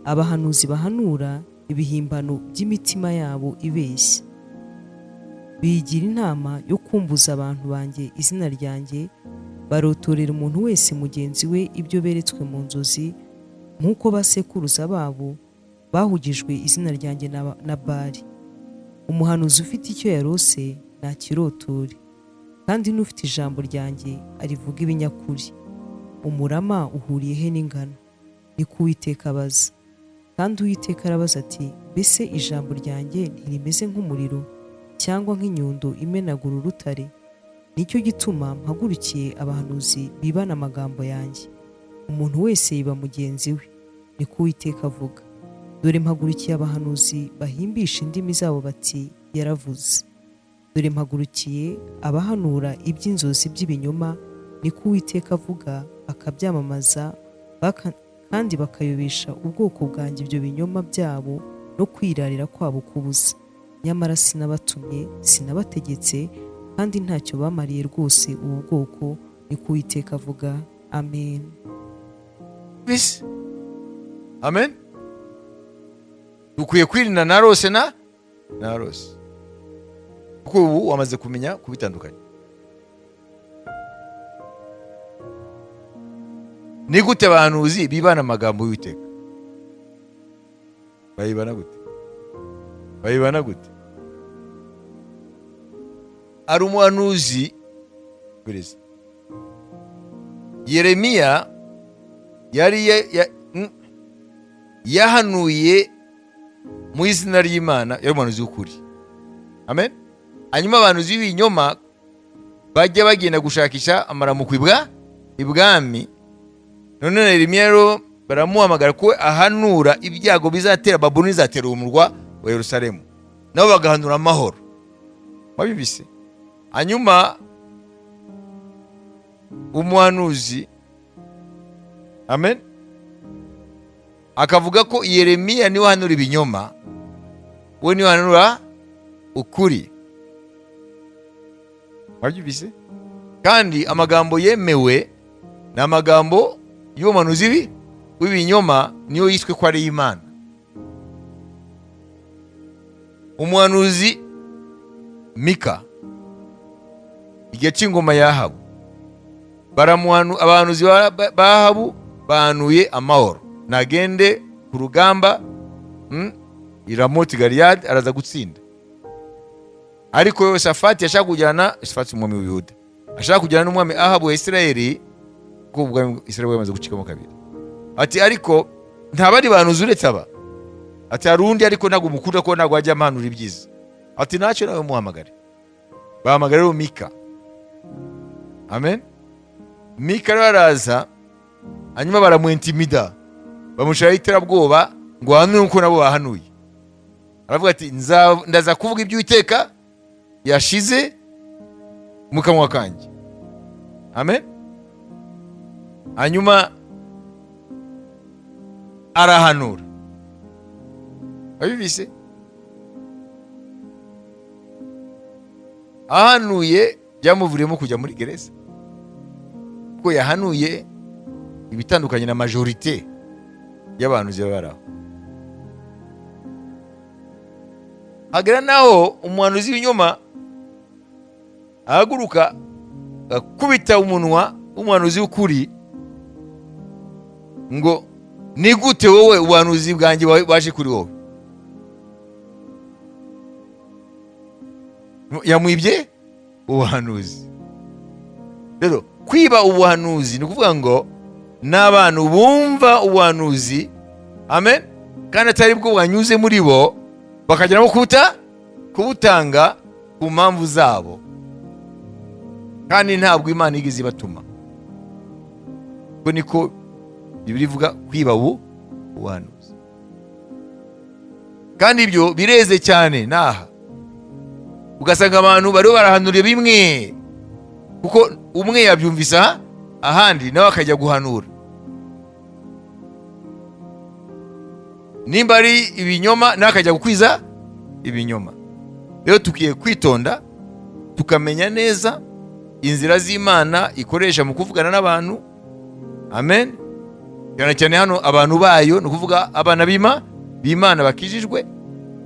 Abahanuzi bahanura ibihimbano by'imitima yabo ibeshya, bigira inama yo kumbuza abantu banjye izina ryanjye, barotorera umuntu wese mugenzi we ibyo beretswe mu nzozi, nk'uko basekuruza babo bahugijwe izina ryanjye na Bali. Umuhanuzi ufite icyo yarose ntakirotore, kandi n'ufite ijambo ryanjye arivuga ibinyakuri. Umurama uhuriye he n'ingano? Ni ko Uwiteka abaza. Kandi Uwiteka arabaza ati, mbese ijambo ryanjye ntirimeze nk'umuriro cyangwa nk'inyundo imenagura urutare? Nicyo gituma mpagurukiye abahanuzi bibana amagambo yanjye. Umuntu wese yiba mugenzi we, ni ko Uwiteka avuga. Dore mpagurukiye abahanuzi bahimbisha indimi zabo bati, yaravuze. Dore mpagurukiye abahanura iby'inzozi by'ibinyoma, ni ko Uwiteka avuga, bakabyamamaza kandi bakayobesha ubwoko bwanjye ibyo binyoma byabo no kwirarira kwabo kubusa. Nyamara sinabatumye, sinabategetse, kandi ntacyo bamariye rwose ubu bwoko, ni ko Uwiteka avuga. Amen. Peace. Amen. Dukwiye kwirinda narose na narose, kuko ubu wamaze kumenya kubitandukanya. Ni gute abahanuzi bibana amagambo y'Uwiteka? Bayibana gute? Bayibana gute? Ari umuhanuzi perezida Yeremiya yari yahanuye mu izina ry'Imana, yari umuhanuzi w'ukuri. Amen. Hanyuma abahanuzi b'ibinyoma bajya bagenda gushakisha amaramuko ibwami. None Yeremiya rero baramuhamagara ko ahanura ibyago bizatera Babuloni, bizatera umurwa wa Yerusalemu, nabo bagahanura amahoro. Wabibise. Hanyuma umuhanuzi, amen, akavuga ko Yeremiya niwe ahanura ibinyoma, we niwe ahanura ukuri. Wabyumvise? Kandi amagambo yemewe ni amagambo y'umuhanuzi w'ibinyoma, niyo yiswe ko ari Imana. Umuhanuzi Mika igihe cy'ingoma ya Ahabu Abahanuzi ba Ahabu bahanuye amahoro, nagende ku rugamba, i Ramoti Galiyadi araza gutsinda. Ariko Yoshafati yashaka kujyana, Yoshafati umwami w'Ubuyuda ashaka kujyana n'umwami Ahabu wa Isirayeli, kuko ubwami bwa Isirayeli bwamaze gucikamo kabiri. Ati ariko nta bandi bahanuzi uretse aba? Ati hari undi, ariko ntabwo mukunda ko ntabwo ajya ampanura ibyiza. Ati ntacyo, nawe muhamagare. Bahamagara rero Mika. Amen. Mika rero araza, hanyuma baramuintimida, bamushiraho iterabwoba ngo ahanure nkuko nabo bahanuye. Aravuga ati ndaza kuvuga ibyo Uwiteka yashize mu kanwa kanjye. Amen. Hanyuma arahanura. Wabibise? Ahanuye byamuvuriyemo kujya muri gereza, kuko yahanuye ibitandukanye na majorite y'abantu baba bari aho. Hagera naho umuhanuzi w'ibinyoma ahaguruka akubita umunwa w'umuhanuzi w'ukuri ngo ni gute wowe ubuhanuzi bwanjye waje kuri wowe? Yamwibye ubuhanuzi. Rero kwiba ubuhanuzi ni ukuvuga ngo n'abantu bumva ubuhanuzi, amen, kandi atari bwo bwanyuze muri bo, bakageramo kubutanga ku mpamvu zabo, kandi ntabwo Imana igeze ibatuma. Ubwo niko Bibiliya ivuga kwiba ubuhanuzi. Kandi ibyo bireze cyane naha, ugasanga abantu bariho barahanura bimwe, kuko umwe yabyumvise aha ahandi nawe akajya guhanura. Nimba ari ibinyoma nawe akajya gukwiza ibinyoma. Rero tukwiye kwitonda tukamenya neza inzira z'Imana ikoresha mu kuvugana n'abantu. Amen. Cyane cyane hano abantu bayo, ni ukuvuga abana b'Imana bakijijwe,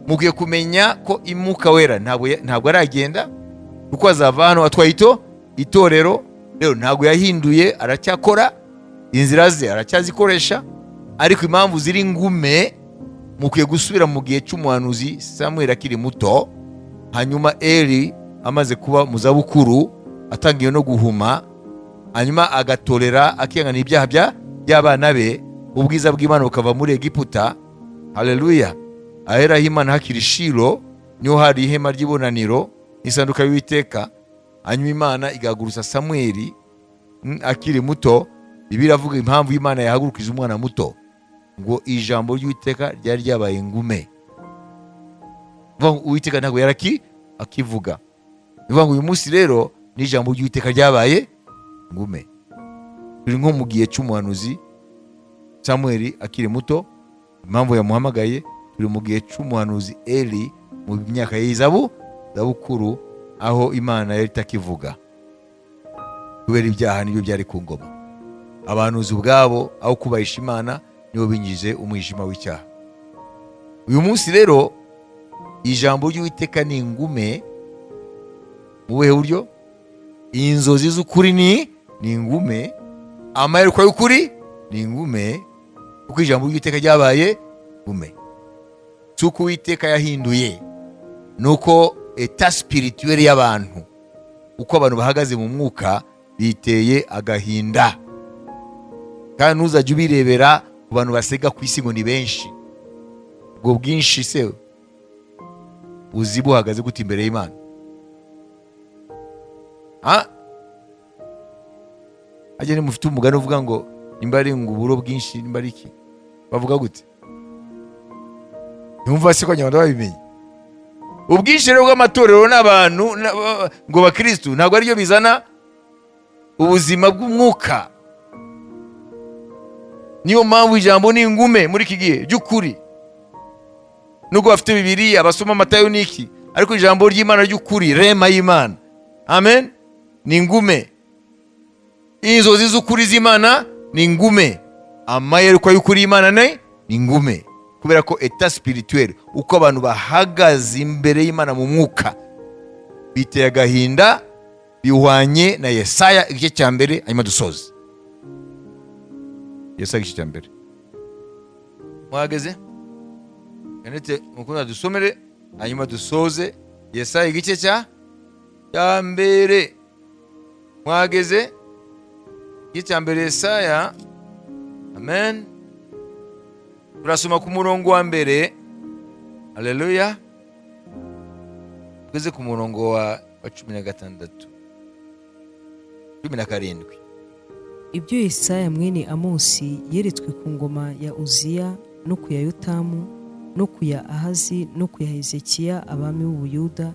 mukwiye kumenya ko Umwuka Wera ntabwo aragenda, kuko azava hano atwaye itorero. Rero ntabwo yahinduye, aracyakora inzira ze, aracyazikoresha, ariko impamvu ziri ngume, mukwiye gusubira mu gihe cy'umuhanuzi Samuel akiri muto, hanyuma Eli amaze kuba mu zabukuru atangiye no guhuma, hanyuma agatorera akihangana ibyaha by'abana be, ubwiza bw'Imana bukava muri Egiputa. Haleluya. Aheraho Imana hakiri Shilo, niho hari ihema ry'ibonaniro n'isanduka y'Uwiteka. Hanyuma Imana igahagurutsa Samweli akiri muto. Bibiliya iravuga impamvu Imana yahagurukije umwana muto, ngo ijambo ry'Uwiteka ryari ryabaye ngume. Uvuga ngo Uwiteka ntabwo yaraki akivuga. Uvuga ngo uyu munsi rero n'ijambo ry'Uwiteka ryabaye ngume. Turi nko mu gihe cy'umuhanuzi Samweli akiri muto, impamvu yamuhamagaye. Turi mu gihe cy'umuhanuzi Eli mu myaka y'izabukuru, aho Imana yari itakivuga kubera ibyaha nibyo byari ku ngoma. Abahanuzi ubwabo aho kubahisha Imana nibo binjije umwijima w'icyaha. Uyu munsi rero ijambo ry'Uwiteka ni ingume. Mu buhe buryo? Inzozi z'ukuri ni ingume, amayerekwa y'ukuri ni ingume, kuko ijambo ry'Uwiteka ryabaye ingume. Si uko Uwiteka yahinduye, ni uko eta spirituelle y'abantu, uko abantu bahagaze mu mwuka, biteye agahinda. Kandi ntuzajye ubirebera ku bantu basega ku isi ngo ni benshi. Ubwo bwinshi se uzi buhagaze gute imbere y'Imana? Ajya ni mufite umugani uvuga ngo nimba ari ngo uburo bwinshi, nimba ari iki, bavuga gute? Ntumva se ko Abanyarwanda babimenye? Ubwinshi rero bw'amatorero n'abantu ngo bakristu ntabwo aribyo bizana ubuzima bw'umwuka. Niyo mpamvu ijambo ni ingume muri iki gihe ry'ukuri. Nubwo bafite Bibiliya basoma Matayo n'iki, ariko ijambo ry'Imana ry'ukuri, rema y'Imana, amen, ni ingume. Inzozi z'ukuri z'Imana ni ingume, amayerekwa y'ukuri y'Imana ni ingume, kubera ko eta spirituel, uko abantu bahagaze imbere y'Imana mu mwuka, biteye agahinda. Bihwanye na Yesaya igice cya mbere. Hanyuma dusoze Yesaya igice cya mbere. Mwageze? Yanete mukunda, dusomere hanyuma dusoze. Yesaya igice cya mbere. Mwageze? Igice cya mbere Yesaya. Amen. Turasoma ku murongo wa mbere. Haleluya. Tugeze ku murongo wa 16, 17. Ibyo Yesaya mwene Amosi yeretswe ku ngoma ya Uziya no ku ya Yotamu no ku ya Ahazi no ku ya Hezekiya, abami b'Ubuyuda.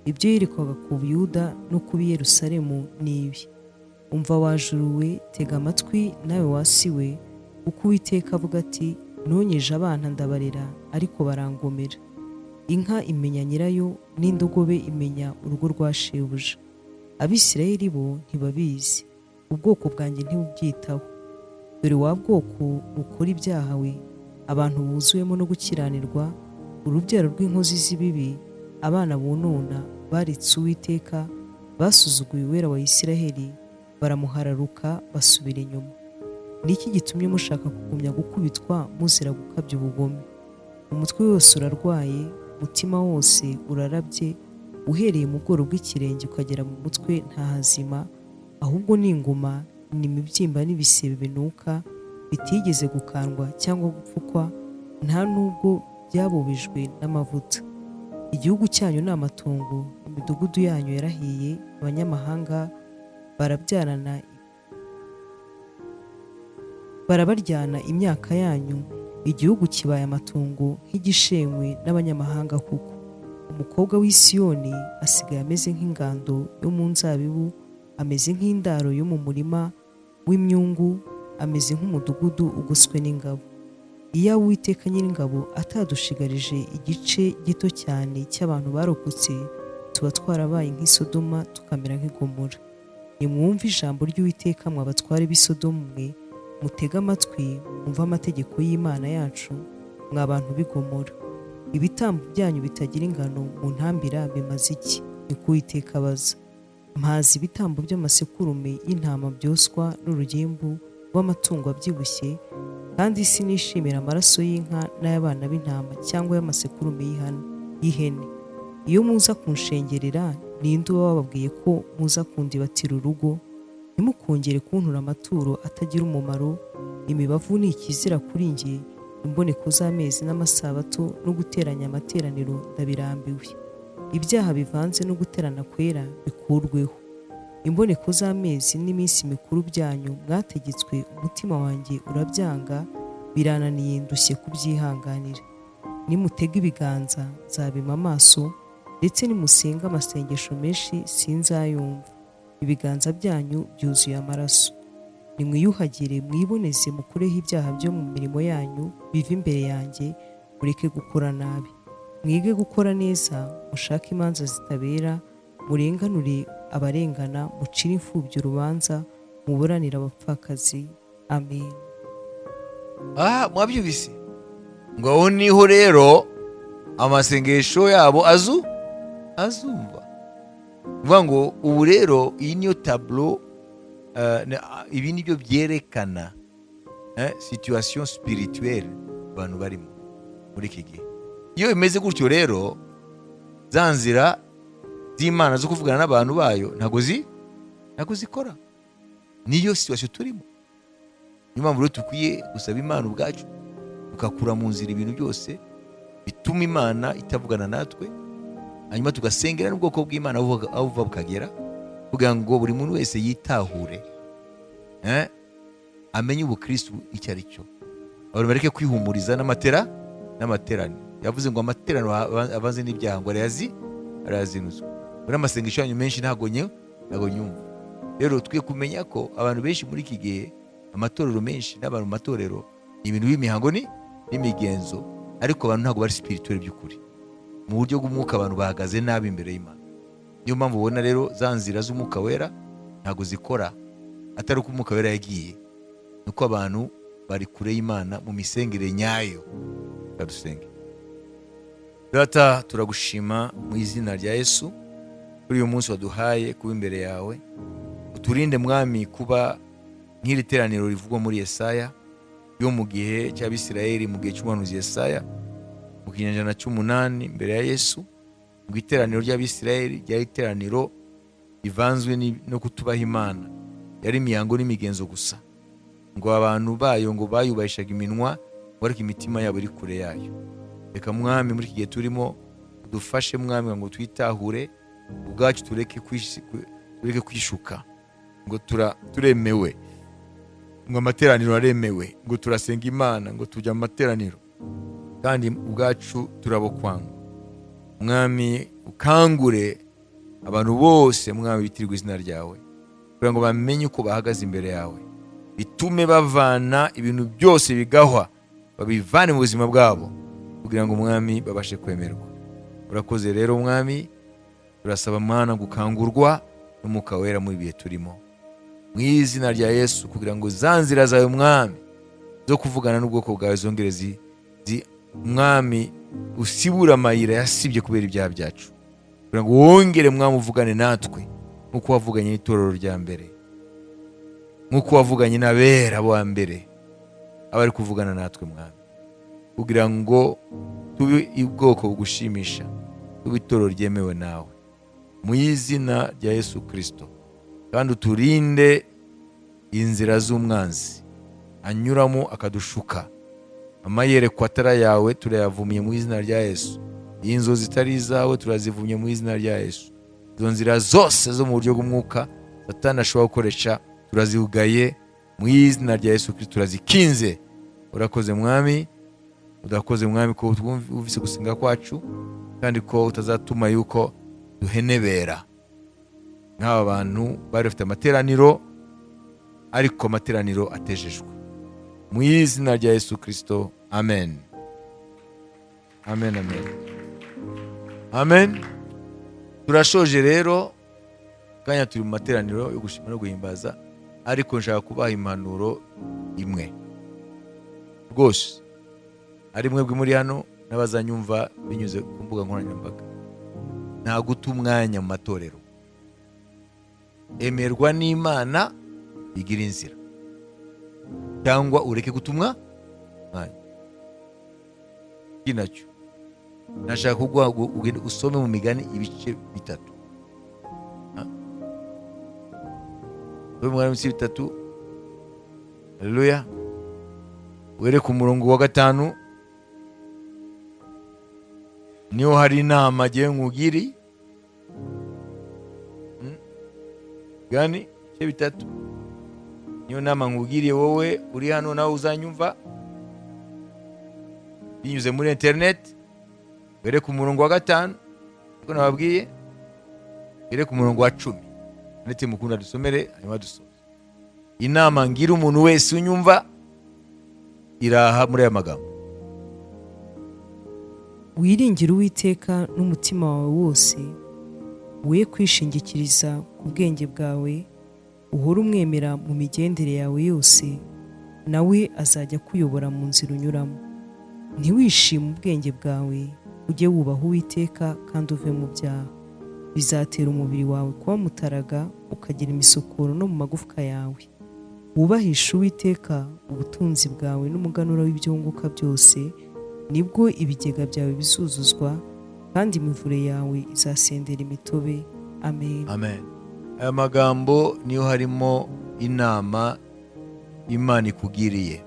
Ibyo yerekwaga ku Buyuda no ku b'i Yerusalemu ni ibi: Umva wa juru we, tega amatwi nawe wa si we, kuko Uwiteka avuga ati: "Nonkeje abana ndabarera, ariko barangomera. Inka imenya nyirayo, n'indogobe imenya urugo rwa shebuja. Abisirayeli bo ntibabizi, ubwoko bwanjye ntibubyitaho. Dore wa bwoko bukora ibyaha we, abantu buzuwemo no gukiranirwa, urubyaro rw'inkozi z'ibibi, abana bonona, baretse Uwiteka, basuzuguye Uwera wa Isiraheli, baramuhararuka basubira inyuma. Ni iki gitumye mushaka kugumya gukubitwa muzira gukabya ubugome? Umutwe wose urarwaye, umutima wose urarabye, uhereye mu bworo bw'ikirenge ukagera mu mutwe nta hazima, ahubwo ni inguma, ni imibyimba n'ibisebe binuka, bitigeze gukandwa cyangwa gupfukwa, nta nubwo byabobejwe n'amavuta. Igihugu cyanyu ni amatongo, imidugudu yanyu yarahiye, abanyamahanga barabyarana barabaryana imyaka yanyu. Igihugu kibaye amatongo nk'igishenywe n'abanyamahanga. Kuko umukobwa w'i Siyoni asigaye ameze nk'ingando yo mu nzabibu, ameze nk'indaro yo mu murima w'imyungu, ameze nk'umudugudu ugoswe n'ingabo. Iyo Uwiteka Nyiringabo atadushigarije igice gito cyane cy'abantu barokotse, tuba twarabaye nk'i Sodoma, tukamera nk'i Gomora. Nimwumve ijambo ry'Uwiteka, mwa batware b'i Sodomu mwe, mutege amatwi mwumve amategeko y'Imana yacu, mwa bantu b'i Gomora. Ibitambo byanyu bitagira ingano muntambira bimaze iki? Niko Uwiteka abaza. Mpaze ibitambo by'amasekurume y'intama byoswa n'urugimbu rw'amatungo abyibushye, kandi sinishimira amaraso y'inka n'ay'abana b'intama cyangwa y'amasekurume y'ihene. Iyo muza kunshengerera, ninde uba wababwiye ko muza kundibatira urugo? Ntimukongere kuntura amaturo atagira umumaro. Imibavu ni ikizira kuri njye, imboneko z'amezi n'amasabato no guteranya amateraniro ndabirambiwe. Ibyaha bivanze no guterana kwera bikurweho. Imboneko z'amezi n'iminsi mikuru byanyu mwategetswe, umutima wanjye urabyanga, birananiye, ndushye kubyihanganira. Nimutega ibiganza nzabima amaso, ndetse nimusenga amasengesho menshi sinzayumva. Ibiganza byanyu byuzuye amaraso. Nimwiyuhagire, mwiboneze, mukureho ibyaha byo mu mirimo yanyu bive imbere yanjye. Mureke gukora nabi, mwige gukora neza, mushake imanza zitabera, murenganure abarengana, mucire imfubyi urubanza, muburanire abapfakazi. Amen. Ah, mwabyumvise ngo aho niho rero amasengesho yabo azumva. Uvuga ngo ubu rero iyi niyo tableau, ibi nibyo byerekana situation spirituelle abantu barimo muri iki gihe. Iyo bimeze gutyo rero, za nzira z'Imana zo kuvugana n'abantu bayo ntabwo zikora. Niyo situation turimo. Niyo mpamvu rero dukwiye gusaba Imana ubwacu, tugakura mu nzira ibintu byose bituma Imana itavugana natwe, hanyuma tugasengera n'ubwoko bw'Imana aho buva bukagera, kugira ngo buri muntu wese yitahure, amenye ubukristu icyo ari cyo. Abantu bareke kwihumuriza n'amateraniro. Yavuze ngo amateraniro avanze n'ibyaha ngo arayazinuzwa. Muri amasengesho yanyu menshi ntabwo nyumva. Rero twe kumenya ko abantu benshi muri iki gihe, amatorero menshi n'abantu mu matorero, ni ibintu by'imihango ni n'imigenzo, ariko abantu ntabwo bari spirituel by'ukuri. Mu buryo bw'umwuka abantu bahagaze nabi imbere y'Imana. Niyo mpamvu ubona rero za nzira z'Umwuka Wera ntabwo zikora. Atari uko Umwuka Wera yagiye, nuko abantu bari kure y'Imana mu misengere nyayo. Reka dusenge. Data, turagushima mu izina rya Yesu. Kuri uyu munsi waduhaye kuba imbere yawe, uturinde, Mwami, kuba nk'iri teraniro rivugwa muri Yesaya yo mu gihe cy'Abisirayeli, mu gihe cy'umuhanuzi Yesaya, mu kinyejana cy'umunani mbere ya Yesu. Ngo iteraniro ry'Abisirayeli ryari iteraniro rivanzwe no kutubaha Imana, yari imihango n'imigenzo gusa. Ngo abantu bayo ngo bayubahishaga iminwa, ngo ariko imitima yabo iri kure yayo. Reka, Mwami, muri iki gihe turimo udufashe, Mwami, ngo twitahure ubwacu, tureke kwishuka ngo turemewe, ngo amateraniro aremewe, ngo turasenga Imana, ngo tujya mu materaniro, kandi ubwacu turabokwanga. Mwami, ukangure abantu bose, Mwami, bitirirwa izina ryawe, kugira ngo bamenye uko bahagaze imbere yawe, bitume bavana ibintu byose bigahwa, babivane mu buzima bwabo, kugira ngo, Mwami, babashe kwemerwa. Urakoze rero, Mwami. Turasaba, Mwana, gukangurwa n'Umwuka Wera muri ibihe turimo, mu izina rya Yesu, kugira ngo za nzira zawe, Mwami, zo kuvugana n'ubwoko bwawe zongere Mwami, usibure amayira yasibye kubera ibyaha byacu, kugira ngo wongere, Mwami, uvugane natwe nk'uko wavuganye n'itorero rya mbere, nk'uko wavuganye n'abera bo mbere, aba ari kuvugana natwe, Mwami, kugira ngo tube ubwoko bugushimisha, tube itorero ryemewe nawe, mu izina rya Yesu Kirisito. Kandi uturinde inzira z'umwanzi anyuramo akadushuka. Amayerekwa atari yawe turayavumiye mu izina rya Yesu. Iyi nzozi zitari izawe turazivumye mu izina rya Yesu. Izo nzira zose zo mu buryo bw'umwuka Satani ashobora gukoresha turazihugaye mu izina rya Yesu Kirisito, turazikinze. Urakoze, Mwami, urakoze, Mwami, ko wumvise gusenga kwacu, kandi ko utazatuma yuko duhenebera nk'aba bantu bari bafite amateraniro, ariko amateraniro atejejwe. Mu izina rya Yesu Kirisito, amen, amen, amen, amen. Turashoje rero kanya, turi mu materaniro yo gushima no guhimbaza, ariko nshaka kubaha impanuro imwe rwose, ari mwebwe muri hano n'abazanyumva binyuze ku mbuga nkoranyambaga. Nta guta umwanya mu matorero. Emerwa n'Imana igira inzira, cyangwa ureke gutumwa umwanya. Iki nacyo nashaka kuguha ngo ugende usome mu Migani ibice 3. Ha? Usome mu Migani ibice 3, haleluya, were ku murongo wa 5, niho hari inama agiye nkugiri. Migani ibice 3 niyo nama nkubwiriye wowe uri hano nawe uzanyumva binyuze muri interineti. Were ku murongo wa 5, uko nababwiye, were ku murongo wa 10. Ndetse mukunda dusomere, hanyuma dusoze. Inama ngira umuntu wese unyumva iraha muri aya magambo. Wiringire Uwiteka n'umutima wawe wose, we kwishingikiriza ku bwenge bwawe. Uhore umwemera mu migendere yawe yose, nawe azajya akuyobora mu nzira unyuramo. Ntiwishime ubwenge bwawe, ujye wubaha Uwiteka kandi uve mu byaha. Bizatera umubiri wawe kuba mutaraga, ukagira imisokoro no mu magufwa yawe. Wubahishe Uwiteka ubutunzi bwawe n'umuganura w'ibyo wunguka byose, nibwo ibigega byawe bizuzuzwa, kandi imivure yawe izasendera imitobe. Amen. Amen. Aya magambo niyo harimo inama Imana ikugiriye,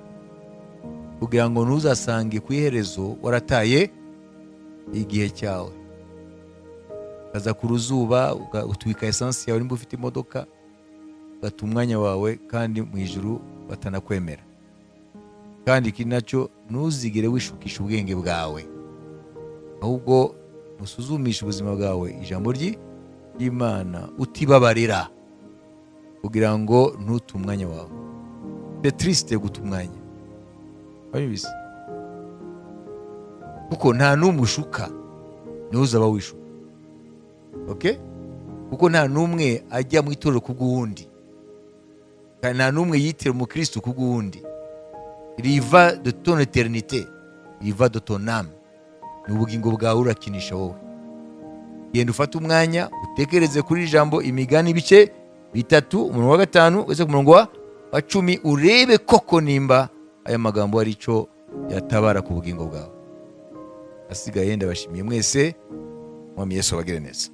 kugira ngo ntuzasange ku iherezo warataye igihe cyawe, ukaza ku ruzuba, utwika esansi yawe nimba ufite imodoka, ugata umwanya wawe, kandi mu ijuru batanakwemera. Kandi iki nacyo, ntuzigere wishukisha ubwenge bwawe, ahubwo usuzumishe ubuzima bwawe ijambo ry'Imana, utibabarira, kugira ngo ntute umwanya wawe. C'est triste guta umwanya, wabizi, kuko nta n'umwe ushuka, niwe uzaba wishuka, okay? Kuko nta n'umwe ajya mu itorero kubw'uwundi, kandi nta n'umwe yitira umukristo kubw'uwundi. Riva de ton éternité, riva de ton âme. Ni ubugingo bwawe urakinisha wowe. Genda ufate umwanya utekereze kuri iri jambo, Imigani ibice 3, umurongo wa 5 ugeze ku murongo wa 10, urebe koko nimba aya magambo ari icyo yatabara ku bugingo bwawe. Asigaye ndabashimiye mwese. Mwami Yesu abagire neza.